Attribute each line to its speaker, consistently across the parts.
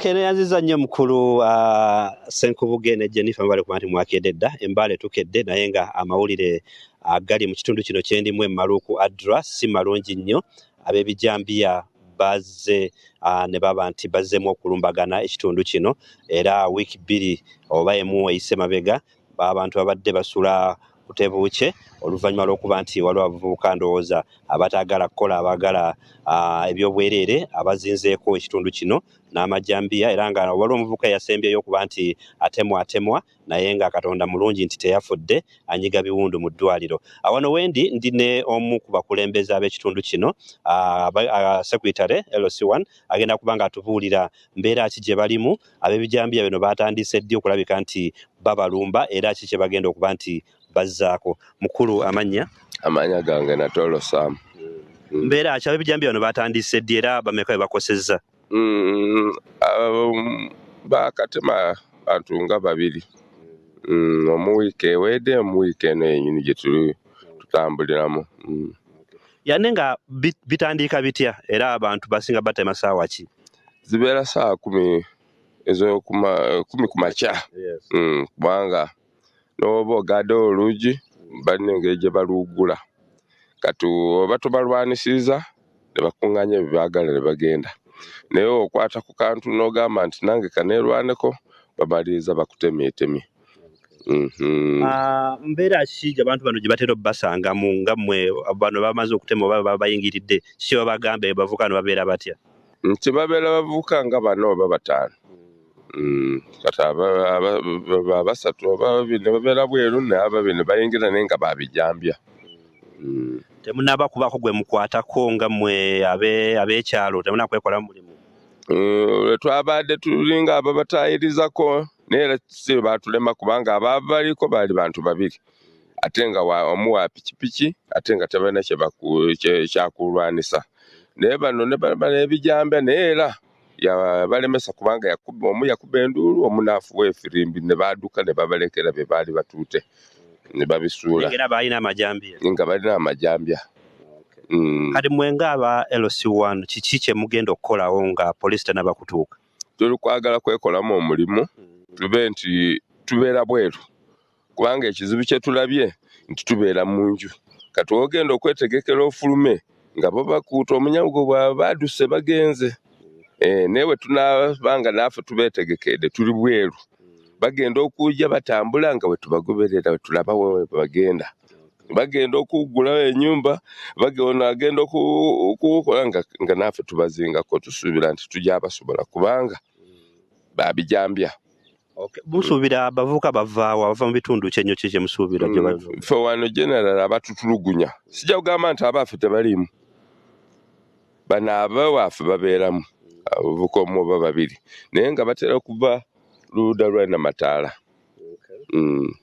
Speaker 1: Keneyanziza nnyo mukulu Ssenkubuge ne Jennifer, mwebale kuba nti mwakedde dda. Embaale tukedde, naye nga amawulire agali mu kitundu kino kyendimu e Maluku Adra si malungi nnyo. Ab'ebijambiya bazze ne baba nti bazzeemu okulumbagana ekitundu kino, era wiiki 2 oba 1 eyise mabega abantu babadde basula kutebuukye oluvannyuma lw'okuba nti waliwo abavubuka, ndowooza abataagala kukola, abaagala ebyobwereere, abazinzeeko ekitundu kino n'amajambiya, era nga waliwo omuvubuka eyasembyeyo okuba nti atemwatemwa, naye nga Katonda mulungi nti teyafudde, anyiga biwundu mu ddwaliro. Awano wendi ndi ne omu ku bakulembeze ab'ekitundu kino, secretary LC1, agenda kuba nga atubuulira mbeera ki gye balimu, ab'ebijambiya bino batandise ddi okulabika nti babalumba, era ki kye bagenda okuba nti bazzaako. Mukulu, amannya?
Speaker 2: Amanya gange Natolo Sam.
Speaker 1: Mbeera ki, ab'ebijambiya bano batandise ddi, era bameka be bakosezza?
Speaker 2: Bakatema bantu nga babiri, omu wiiki ewedde, omu wiiki eno yenyini gye tuli tutambuliramu.
Speaker 1: Yane nga bitandika bitya, era abantu basinga batema saawa ki?
Speaker 2: Zibeera saawa 10 ez'okuma 10 ku makya, kubanga n'oba ogadde oluggi balina engeri gye baluggula. Kati oba tobalwanisiza ne bakuŋŋaanya ebyo baagala ne bagenda, naye okwata ku kantu n'ogamba nti nange kaneerwaneko, bamaliriza bakutemyetemye.
Speaker 1: Mbeera ki abantu bano gye batera obbasangamu nga mmwe bano bamaze okutema oba bayingiridde? Kiki babagamba? Bavubuka bano babeera batya?
Speaker 2: Nti babeera bavubuka nga bana oba bataano. Kati abasatu oba babiri ne babeera bweru, naye ababiri ne bayingira, naye nga babijambya.
Speaker 1: Temunaaba kubaako gwe mukwatako nga mmwe ab'ekyalo? Temunakwekola mulimu?
Speaker 2: Lwe twabadde tulinga ababataayirizako, naye era si batulema, kubanga ababaliko baali bantu babiri, ate nga omu wa pikipiki, ate nga tebalina kyakulwanisa, naye bano ne bano ebijambya, naye era yabalemesa, kubanga yakuba omu, yakuba enduulu, omu n'afuwa efirimbi, ne baadduka ne babalekera bye baali batuute ne babisuula.
Speaker 1: Era balina amajambiya?
Speaker 2: Nga balina amajambya.
Speaker 1: Kati mwe nga aba LC1, kiki kye mugenda okukolawo nga poliisi tenaba kutuuka?
Speaker 2: Tuli kwagala kwekolamu omulimu, tube nti tubeera bweru, kubanga ekizibu kye tulabye nti tubeera mu nju. Kati ogenda okwetegekera ofulume nga bo bakuuta omunyago bwaba baaduse bagenze. Naye bwe tunaabanga naffe tubeetegekedde, tuli bweru, bagenda okujja batambula nga bwe tubagoberera, bwe tulaba we bagenda, bagenda okuggulawo ennyumba, bagenda agenda okukola nga naffe tubazingako. Tusuubira nti tujja basobola, kubanga babijambya.
Speaker 1: Musuubira abavubuka bavaawa, bava mu bitundu ki ennyo? Ki kye musuubira gye bava?
Speaker 2: Ffe wano general abatutulugunya, sijja kugamba nti abaffe tebaliimu, bano abawaffe babeeramu abavubuka omu oba babiri, naye nga batera kuva ludda lwa Namataala.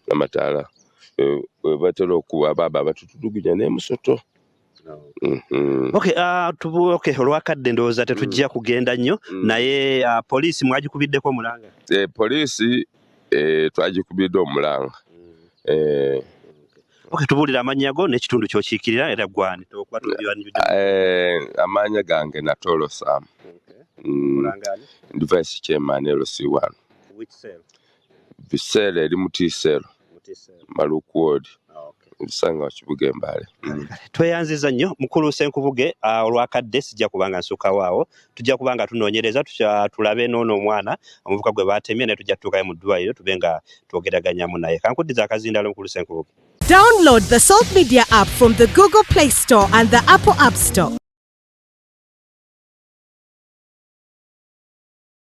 Speaker 2: Namataala batera okuba abaaba abatutulugunya naye musoto.
Speaker 1: Okay, okay, olwakadde ndowooza tetujja kugenda nnyo, naye poliisi mwagikubiddeko omulanga?
Speaker 2: Poliisi twagikubidde omulanga.
Speaker 1: Okay, tubuulire amannya go n'ekitundu ky'okiikirira, era gwani?
Speaker 2: Amannya gange Natolo Sam. Ndi vice chairman LC1. Cell eri mu T cell, Maluku Ward, nsanga kibuga Embaale.
Speaker 1: Tweyanziza nnyo mukulu Ssenkubuge. Olwakadde sijja kubanga nsukawo awo, tujja kuba nga tunoonyereza tulabe noono omwana omuvubuka gwe batemye, naye tujja tutuukayo mu ddwaliro tube nga twogeraganyamu naye. Kankuddiza akazindalo, mukulu Ssenkubuge.
Speaker 3: Download the Salt Media app from the Google Play Store and the Apple App Store.